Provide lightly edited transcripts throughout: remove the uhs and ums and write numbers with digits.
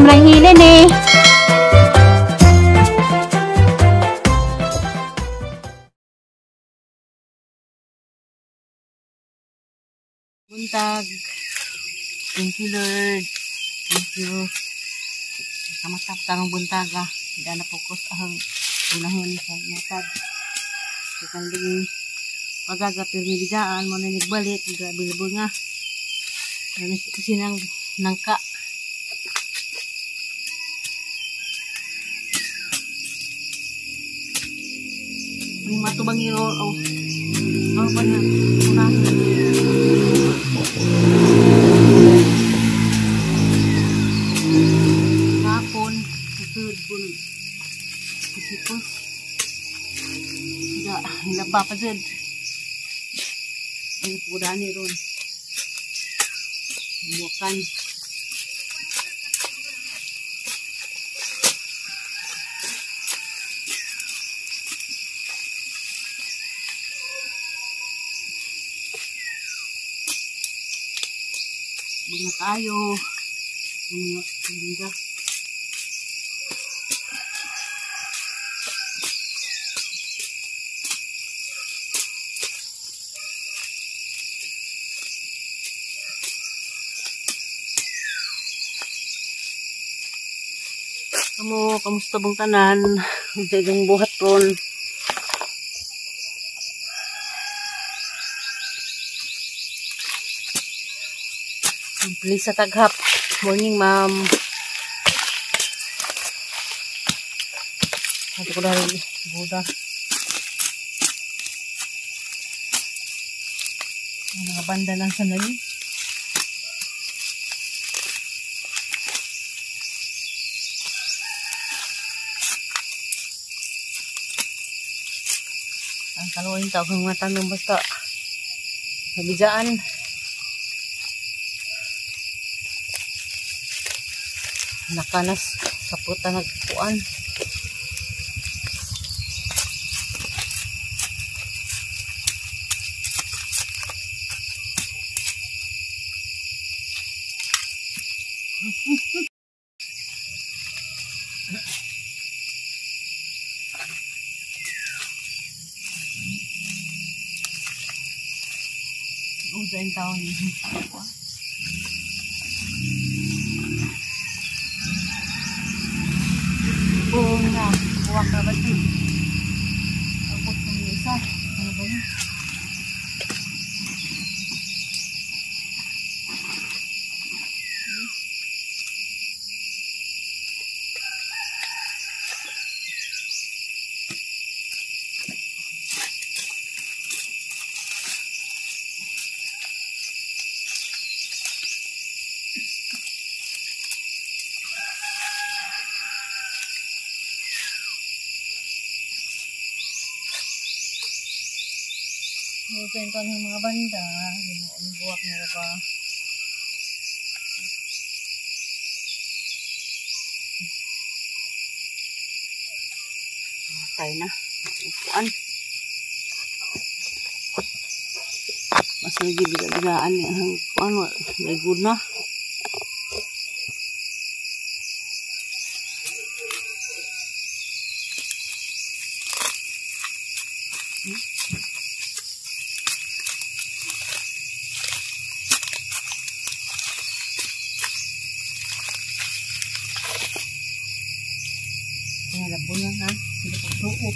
Ma'am Rahila eh. Buntag. Thank you, Lord. Thank you. Kamatap tarong buntag ah. Hindi na focus ang unahon sa matag. Kung ding pagagapir ni bigaan mo na nagbalik, available nga. Ano kasi nang nangka. May matubang iro oh. Ano pa na? Unahin. Hapon, susunod po isipos. Hilaba pa dyan. Ay, pura ni ron. Bukan. Bunga tayo. Bunga. Kamo, kamusta bang tanan? Unsa imong buhat ron? Lisa Taghap. Morning, ma'am. Ato ko dahil buda. Ang mga banda lang sa nali. Ang kaluin tao kung mga tanong basta nabijaan. Nakanas sa puta nagpuan. Unsa ang taon ni? Bunga, buwak na ba ito? Abot ng isa. Ano ba yun? Ito yung mga banda. Yung buwak nila ba? Matay na. Upuan. Mas lagi biga-bigaan niya. Upuan. May good na. Labo na ha. Hindi ko suot.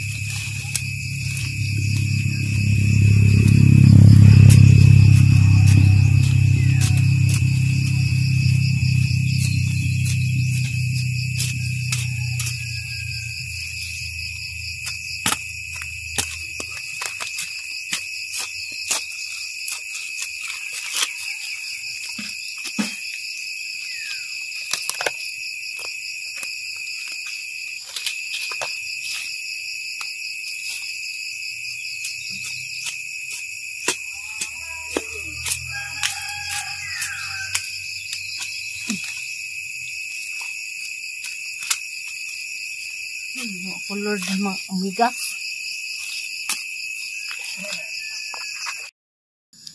Color ng mga umigas.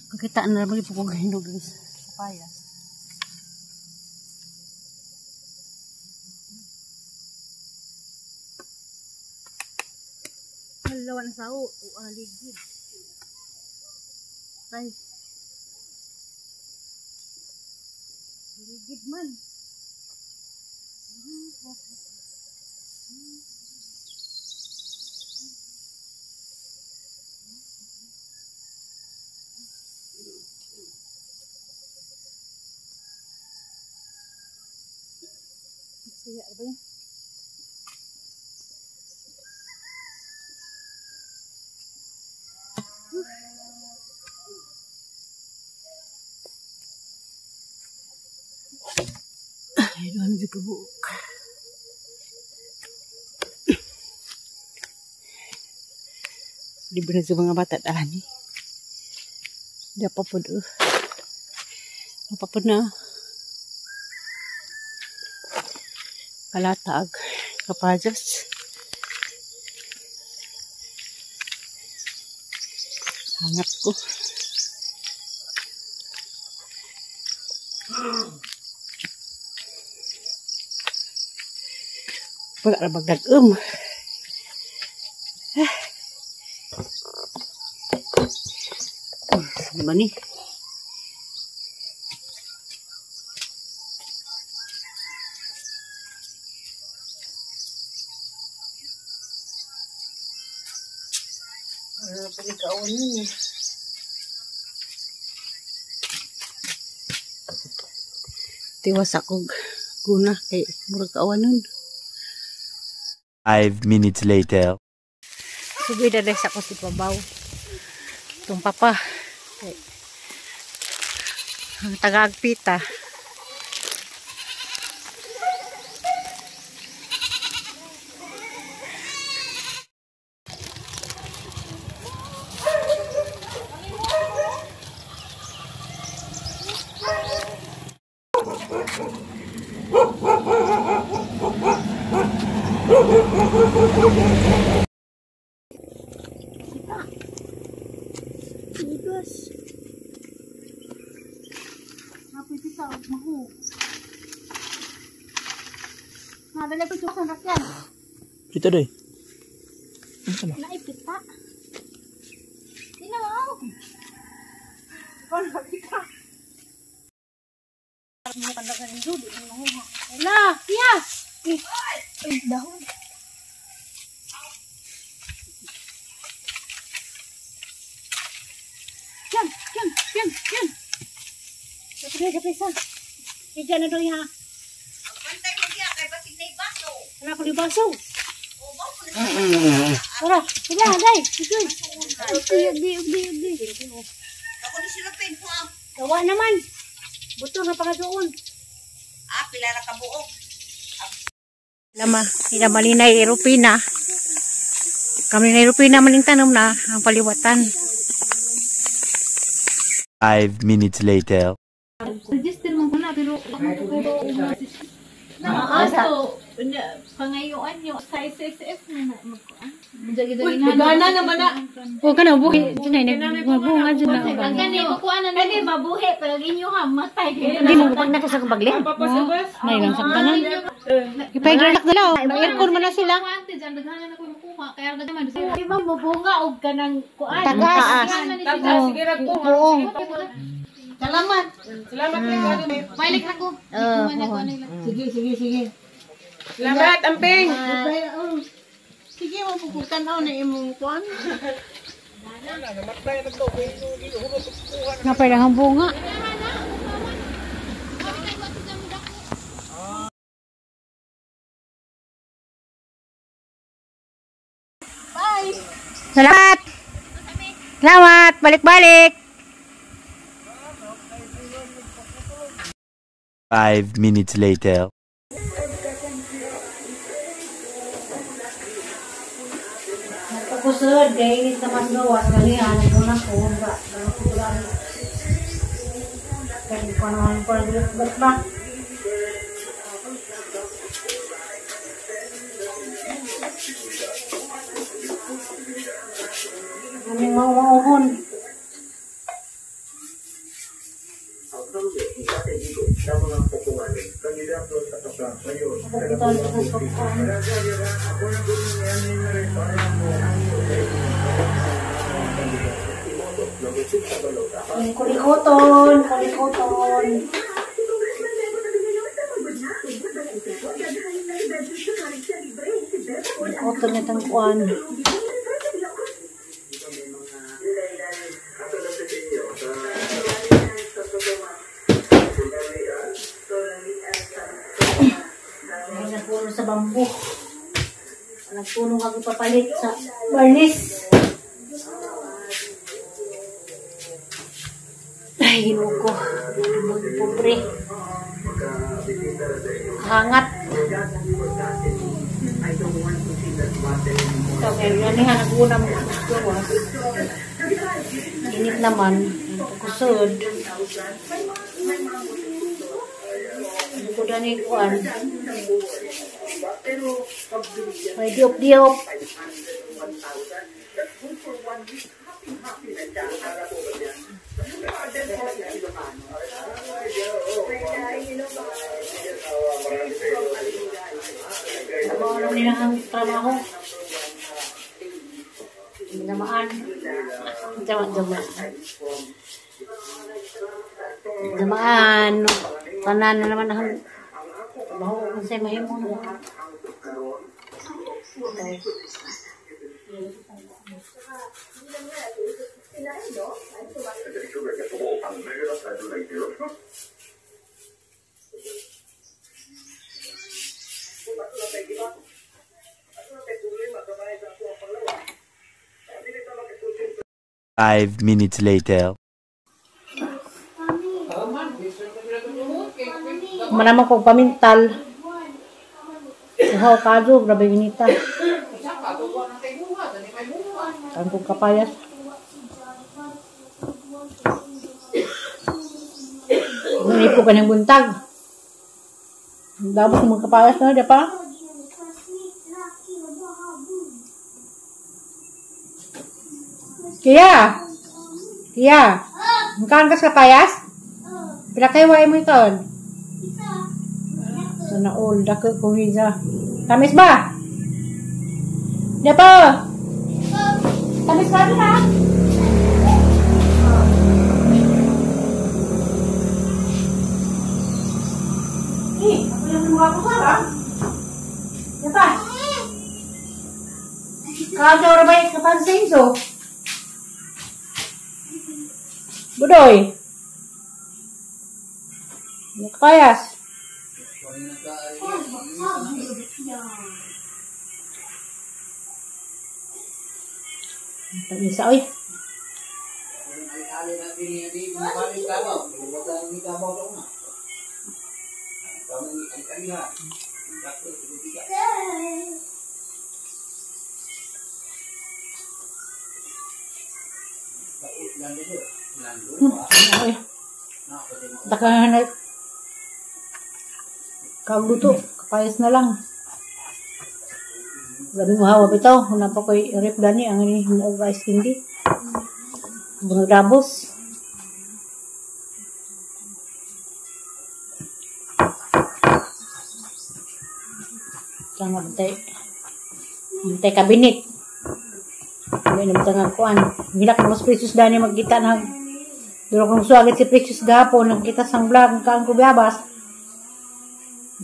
Kakita na naman ito kung hinog guys. Papaya. Halawa na sao. Ligid. Ay. Ligid man. Saya ba yun? Ay, doon sa kabuok. Di ba na sa mga bata daan eh? Di pa po doon. Mapapod na. Kalatag. Kapajas. Hangat ko. Wala na magdag-um. Saan ba ni? Ano pa ikaw ni? Tiwas ako guna kay murag kawanon. 5 minutes later. Sugay na sa ako si Pabaw. Itong papa. Kay ang tagaagpita. Tigas. Apoy pita, mahu. Nadala ko sa sakyan. Pita doy. Naipita. Sino? Ikaw na pita. Wala, siya. Ay, dahon. Yan, yan, yan, yan. Kapisa, kapisa. Diyan na doon ha. Pantay mo diya kay basig na ibaso. Wala ko di baso. O Tara, sige, day. Sige. Ay, ugdi, ugdi, ugdi. Ako ni sila pin po ang. Gawa naman. Buto na pa doon. Ah, pila ra ka buok. Lama, ila malinay Europina. Kami na Europina maling tanom na ang paliwatan. 5 minutes later. Register mo ko na pero Naato, pangayuan yung size XS na na magkuan. Nagana naman na. O kana buhi dinay nagbunga dyan na. Ang gani kukuan na Kani mabuhi pero inyo ha matay. Hindi mo pag nakasang baglin. May lang sa kanan. Ipay-drag na lang. Aircon man na sila. Kuante dyan daghanan ako makuha kaya daghan man. Di ba mabunga og kanang kuan. Tagas. Tagas sige ra ko. Buong. Salamat. Salamat rin. Balik na ko. Sige sige sige. Salamat, Amping. Sige mo puputan na imong kuan. Napay lang ang bunga. Bye. Salamat. Salamat. Balik-balik. 5 minutes later. Nagpapusod, kaya init na mas gawas, ganihan, ito na ko, ba, kaya ko naman po, ba't ba? Aming mauuhon. Kulikoton, kulikoton. Kulikoton na itang kuan. Ay, nagpuno sa bambu. Nagpuno kami papalit sa barnis. Ay, ginoo ko. Pobre. Hangat. Ito, kaya niya naguna mo. Init naman. Kusod. Kuda ni kuan. May diop-diop. Trabaho nila ang trabaho. Namaan. Jama-jama. Jamaan. Tanan na naman ang trabaho kung sa'yo mahimo na. Five minutes later. Manamang kong pamintal. Uhaw kajo, grabe inita. Ang kong kapayas. Ngunit po kanyang buntag. Dabos mga kapayas na, di pa? Kia! Kia! Mungkaan ka sa kapayas? Pila kayo mo ikaon? Sana all, dako kong isa. Tamis ba? Di pa? Tamis ba na? Eh, ako lang mga kusara. Di pa? Kaya ba yung kapansinso? Budoy. Kapayas. Isa, oy. Oy. Taka na kagluto, kapayas na lang. Grabe mo hawa bitaw, una pa ko'y rep dani ang ini mo ice candy. Bunagdabos. Tama bantay. Bantay kabinet. May naman nga kuan. Gilak na mas Precious dani magkita na. Duro kong suwagit si Precious gahapon nagkita sang vlog kaan ko biyabas.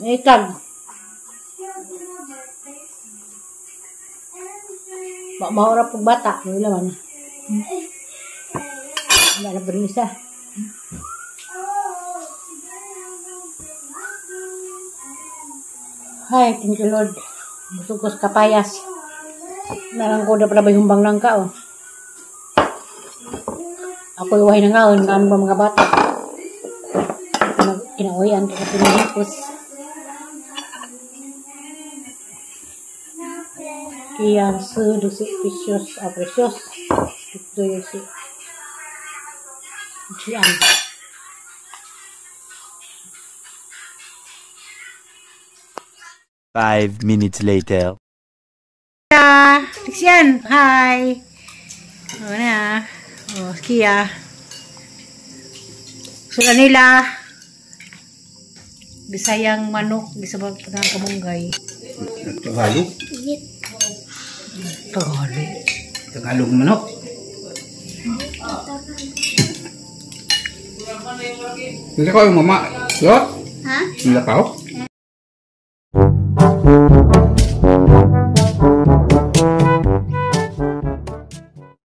Ikag. Maura pag bata, wala man. Wala na pa rin isa. Ay, thank you Lord. Busog ko sa kapayas. Nalang ko na pala ba humbang lang ka, oh. Ako iwahin na ngaon, ngaon ba mga bata. Kinauyan, kaya pinahipos. Iyan, su, dusi, precious, precious. Ito yung si Gian. 5 minutes later. Lixian, hi. Oh na. Oh, Kia. Sula nila. Bisayang manok, gisabag pa ng kamunggay. Tagalog. Tagalog. Tagalog manok. Hindi ko yung mama. Lot? Ha? Nilakaw?